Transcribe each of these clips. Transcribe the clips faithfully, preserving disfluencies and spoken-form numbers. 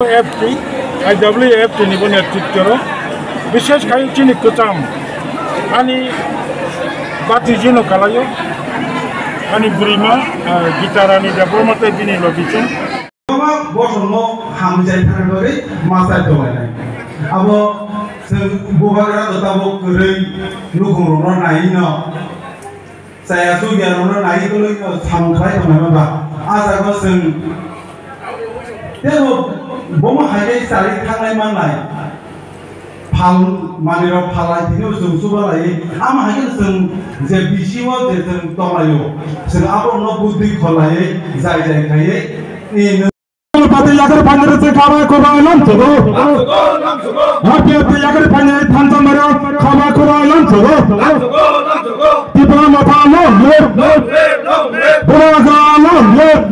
F T, I W F T ni bo netritwrok, bishesh khai chini kwcham ani bati jino kalaio, ani bwrwima, ah, Gita Rani Debbarma tei bini logisong. Baba bosongno hamjai thani bagwi machai tonglainai. Abo chwng bubagra tabuk kwrwi nukhungrokno naino. Chaya sugya rokno nai tolwi no samung khlai tongnaima ba. A jaga chwng tebo bomo hai khe chari thanglai manlai. Phal manwi rok phalai tini chwng chubalai. Ama hai khe chwng je bisi o je chwng tonglaio. Chwng abo no buddhi kholai jai jai khai. Pati yakar phainai se khaba koba lam chogo. Happy happy yakar phainai thansa mero khaba koba lam chogo. Tipra Motha long live. Bora ga long live.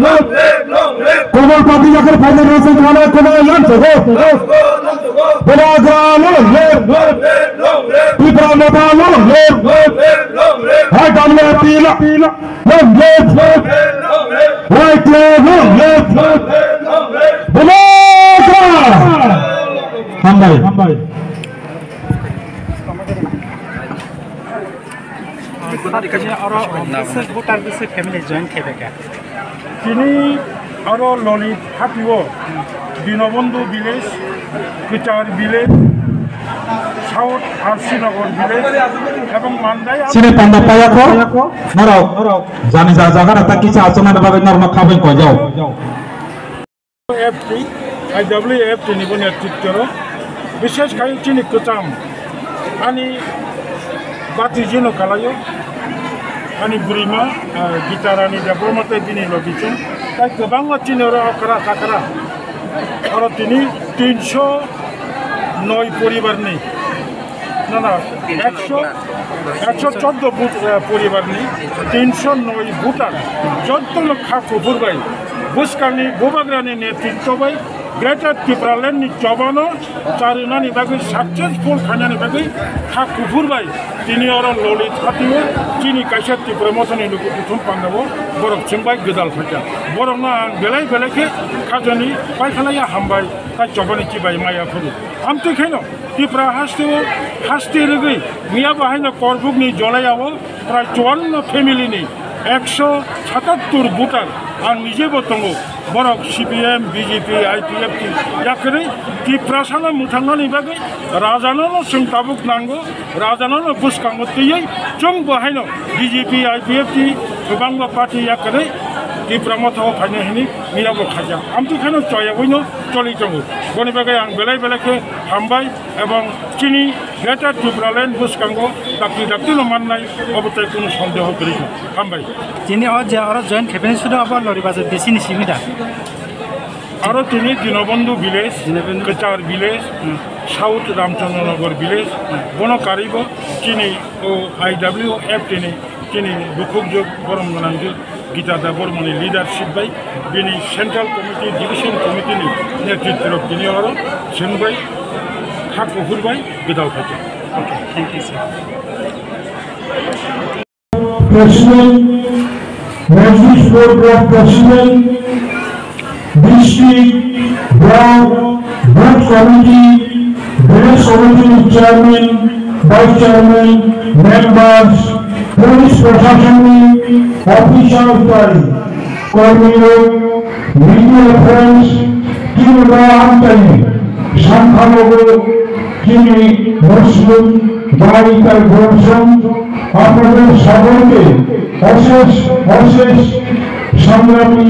Kobol pati yakar phainai se khaba koba lam chogo. Bora ga long live. Tipra Motha long live. Hai damle pila. Long live! White flag, long live! Bubagra! Hambai. Hambai. Oro bwswk voter bwswk family join khaibakha. Tini oro Lolit hatio Dinobandhu village, Kwchar village, South R C Nagar village, ebong Mandai. Sini panda payakho, norok jani ja jaga rata kisa achomani bagwi norokno khabai koi jao. F T, I W F T ni bo netritwrok, bishesh khai chini kwcham ani bati jino kalaio, ani bwrwima, ah, Gita Rani Debbarma tei bini logisong, tai kwbangma chini oro okra chakra, oro tini tinsho noi poribarni, na, na, ekso, ekso chordo bu-, eh, poribarni tinsho noi voter, jottono kha kuphur bai, bwskangni bubagrani netritwo bai, Greater Tipraland ni chobano charinani bagwi successful khainani bagwi kha kuphur bai tini oro Lolit hatio chini kaisa Tipra Mothani luku kuthum pandao borok chwng bai gwdal phaikha. Borokno ang belai belai khe khajani paikhalaiya hambai tai chobani chibai maya phuru. Amtwi khaino Tipra hasteo haste rwgwi miya bahaino Korbukni Jolaiao prai chuanno family ni ekso satattur voter ang nijebo tongo. Borok C P M, B J P, I P F T yakarwi Tiprasano mwthangnani bagwi rajano no chwng tabuk nango, rajano no bwskango twiwi chwng bo haino B J P, I P F T kwbangma party yakarwi Tipra Mothao phainai hwnwi miyabo khaijak. Amtwi khaino choyagwino choli tongo. Boni bagwi ang belai belai khe hambai. Ebong chini Greater Tipraland bwskango dakti dakti no mannai, obo tai kunu sondeho kwrwi kha. Hambai. Chini o je oro join khaipani sudu abo Lori Bazar D C ni simi da? Aro tini Dinobandhu village, Dinobandhu. Kwchar village, Hmm. South Ramchandranagar village, Hmm. Bono karibo chini o I W F T ni chini bukhukjwk borom gwnangjwk Gita Debbarmani leadership bai bini Central Committee, Division Committee ni netritwrok tini oro chwng bai kha kuphur bai gwdal khaijak. Okay, thank you, sir. President, Majlis Board of President, District, Block, Booth Committee, Village Committee Chairman, Vice Chairman, Members, Police Proshasoni Officials tei Kormirok, Media Friends, Tripura amchaini sangkharogo chini Muslim bai tei Borjong, আপনাদের সকলকে অশেষ অশেষ সংগ্রামী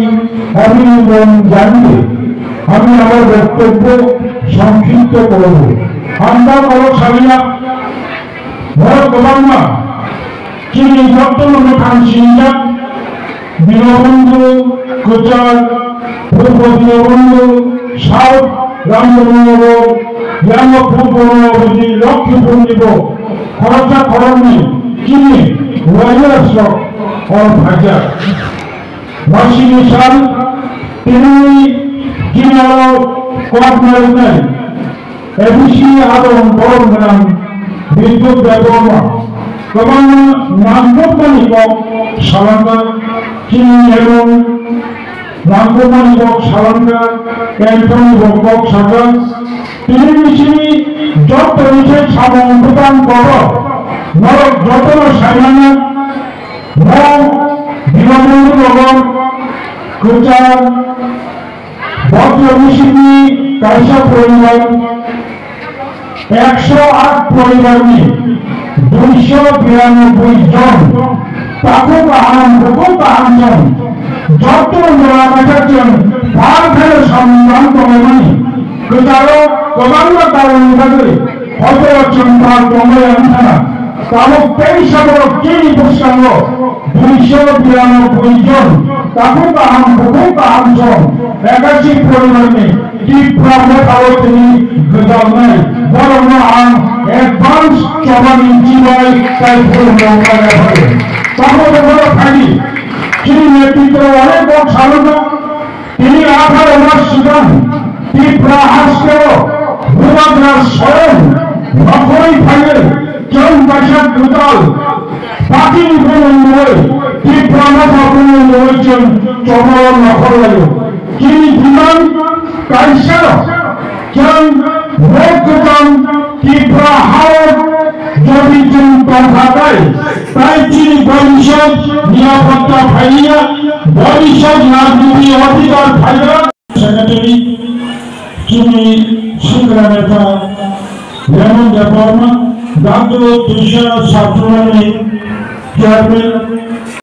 অভিনন্দন জানিয়ে আমি আমার বক্তব্য সংক্ষিপ্ত করব। আমরা বড় সালিয়া বড় commander, chini jotono mwthang sinijak Dinobandhu, Kwchar, Purbo Dinobandhu, South Ramchandranagar, Yamo Purbo Nobabidi, Lokhipur nibo khoroksa khoroknwi chini warriors rok oro phaijak. Masini sal tini chini oro kok narwknai A D C adong borom gwnang Bidyut Debbarma kwbangma nangkukmani kok salangkha. Chini emon Nangkukmani kok salamjak, Anthony bo kok sajak. Tini bisini joto ni se samung bwtang kotor norok jotono saimano. Mo Dibabandhu Nagar kwchar Bhadra bisini kaisa poribar ekso aat poribarni duiso biranobboi jon takhuk kaham, bukhuk kaham jon joto jora kaisa chwng phalphano samung tonglaimani kwcharo kwbangma karon bagwi hoito chwng pal tongmaya wngkha. Tabuk teisa borok chini bwskango duiso biranobboi jon takhuk kaham, bukhuk kaham jon ekashi poribarni Tipra mothao tini gwdalnai borokno ang advance chobani chibai tai khulumno khlaiya phai. Tamo tongmano phaidi chini netritwo onek kok salukha. Tini atharo mas swkang Tipra hasteo Bubagra soyong nokhorwi phaiwi chwng kaisa kwtal partyni bumung nungwi Tipra motha bumung nungwi chwng chobao nokhorlaio. Chini demand kaisa, chwng rok kwcham Tipra hao jodi chwng tongkha tai, tai chini bodisok nirapotta phailiya, bodisok rajniti adhikar phailiya. Secretary, chini Sikra Neta Lemon Debbarma, Dangdu Tushar Satrunani Chairman,